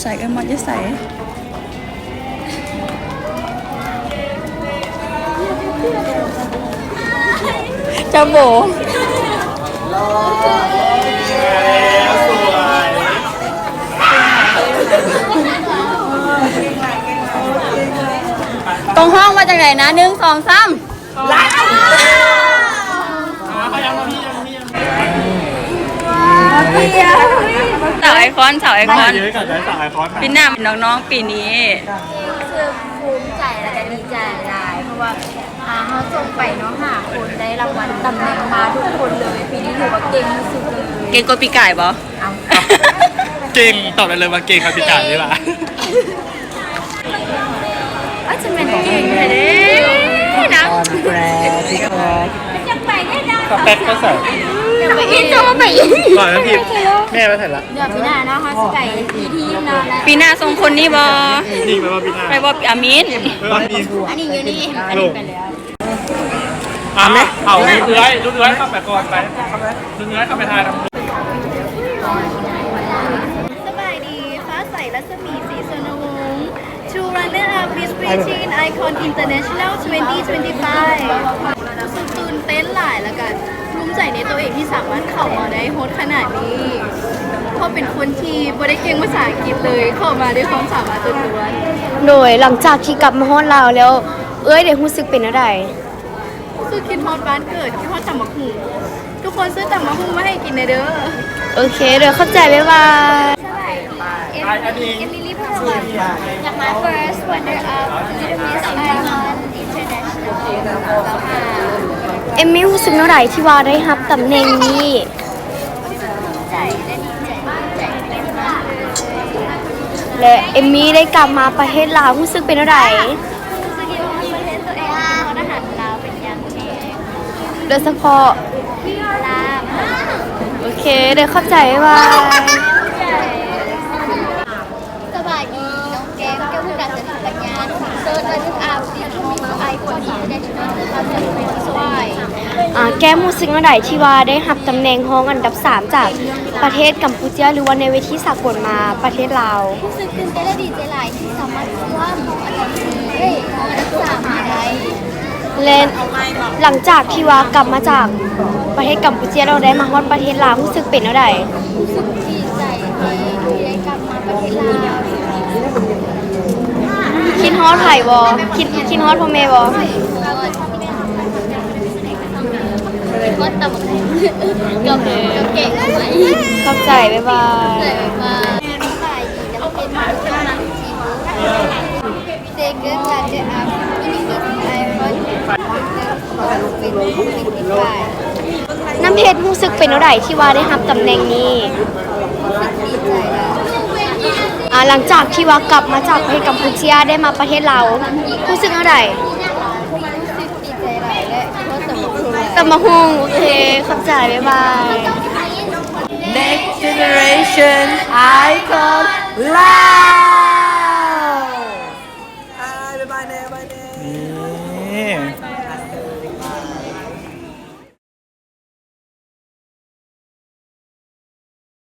ໃສ ເອີ້ນມອດຢູ່ໃສ? ຈາໂບ ຕ້ອງຮ້ອງວ່າຈັ່ງໃດນະ? ໜຶ່ງ ສອງ ສາມ. ສາວໄອຄອນ ສາວໄອຄອນ ປີໜ້ານ້ອງໆ ປີນີ້ ຮູ້ສຶກພູມໃຈ ແລະ ກະດີໃຈຫຼາຍ ເພາະວ່າ ອ່າ ເຮົາສົ່ງໄປເນາະ ຫ້າຄົນ ໄດ້ລາງວັນຕຳແໜ່ງມາທຸກຄົນເລີຍ ປີນີ້ຖືວ່າເກັ່ງທີ່ສຸດເລີຍ. ເກັ່ງກວ່າປີກາຍບໍ່? ເອົ້າ ເກັ່ງ ຕອບໄດ້ເລີຍວ່າເກັ່ງກວ່າປີກາຍນີ້ລະ. ອາດຈະແມ່ນເກັ່ງແທ້ເດ້ນະ. ສະເປັກກໍໃສ່ ໄປອີກ ໄປອີກ ແມ່ໄປໃສລະ? ດຽວປີໜ້າເນາະ ເຮົາຊິໄປອີກທີໜຶ່ງເນາະ. ປີໜ້າສົ່ງຄົນນີ້ບໍ່? ນີ້ໄປບໍ່ປີໜ້າ? ໄປບໍ່ ອາມິນ ເອີ ອາມິນ ອັນນີ້ຢູ່ນີ້ ອັນນີ້ໄປແລ້ວ. ອ່າ ເອົາ ລຸ້ນເອື້ອຍ ລຸ້ນເອື້ອຍເຂົ້າໄປກ່ອນ ໄປ ລຸ້ນເອື້ອຍເຂົ້າໄປຖ່າຍນຳ. ສະບາຍດີ ຟ້າໃສ ລັດສະໝີ ສີສຸນນະວົງ True Runner Up Miss Preteen Icon International twenty twenty-five. ຮູ້ສຶກຕື່ນເຕັ້ນຫຼາຍ ແລ້ວກະພູມໃຈໃນໂຕເອງທີ່ສາມາດເຂົ້າມາໄດ້ຮອດຂະໜາດນີ້ ເພາະເປັນຄົນທີ່ບໍ່ໄດ້ເກັ່ງພາສາອັງກິດເລີຍ ເຂົ້າມາດ້ວຍຄວາມສາມາດລ້ວນໆ. ໂດຍ ຫຼັງຈາກທີ່ກັບມາຮອດລາວແລ້ວ ເອື້ອຍໄດ້ຮູ້ສຶກເປັນແນວໃດ? ຮູ້ສຶກຄິດຮອດບ້ານເກີດ ຄິດຮອດຕຳບັກຫຸ່ງ ທຸກຄົນຊື້ຕຳບັກຫຸ່ງມາໃຫ້ກິນແດ່ເດີ. ໂອເຄ ໂດຍ ຂອບໃຈ ບາຍບາຍ. ສະບາຍດີ ເອັມ ເອັມ ເອມິລີ ພາວັນ ຢາກມາ First Runner Up Little Miss Icon International ເອັມມີຮູ້ສຶກແນວໃດທີ່ວ່າໄດ້ຮັບຕຳແໜ່ງນີ້? ຮູ້ສຶກພູມໃຈ ແລະ ດີໃຈ ແລະ ເອັມມີໄດ້ກັບມາປະເທດລາວ ຮູ້ສຶກເປັນແນວໃດ? ຮູ້ສຶກດີ ປະເທດໂຕເອງ ເປັນຄົນອາຫານລາວເປັນຢ່າງດີ ໂດຍສະເພາະ ລາບ. ໂອເຄ ໂດຍ ຂອບໃຈ ບາຍບາຍ. ສະບາຍດີ ນ້ອງແກ້ມ ແກ້ວມຸກດາ ສະຫວັນຍາ Third Runner Up Little Miss Icon International two thousand twenty-five. ອາ ແກ້ມຮູ້ສຶກແນວໃດທີ່ວ່າໄດ້ຮັບຕຳແໜ່ງຮອງອັນດັບສາມຈາກປະເທດກຳປູເຈຍ ຫຼືວ່າໃນເວທີສາກົນມາປະເທດລາວ? ຮູ້ສຶກຕື່ນເຕັ້ນ ແລະ ດີໃຈຫຼາຍທີ່ສາມາດຄວ້າຮອງອັນດັບສີ່ ເອີຍ ຮອງອັນດັບສາມມາໄດ້. ແລະ ຫຼັງຈາກທີ່ວ່າກັບມາຈາກປະເທດກຳປູເຈຍແລ້ວ ໄດ້ມາຮອດປະເທດລາວ ຮູ້ສຶກເປັນແນວໃດ? ຮູ້ສຶກດີໃຈທີ່ໄດ້ກັບມາປະເທດລາວ. ຄິດຮອດໃຜບໍ່? ຄິດ ຄິດຮອດພໍ່ແມ່ບໍ່? ຮອດ ຮອດຕຳບັກຫຸ່ງ ກັບ ກັບແກງໜໍ່ໄມ້. ຂອບໃຈ ບາຍບາຍ. ນ້ຳເພັດ ຮູ້ສຶກເປັນແນວໃດທີ່ວ່າໄດ້ຮັບຕຳແໜ່ງນີ້? ອາ ຫຼັງຈາກທີ່ວ່າກັບມາຈາກປະເທດກຳປູເຈຍ ໄດ້ມາປະເທດລາວ ຮູ້ສຶກແນວໃດ? ຕຳບັກຫຸ່ງ ໂອເຄ ຂອບໃຈ ບາຍບາຍ. Next Generation Icon Live.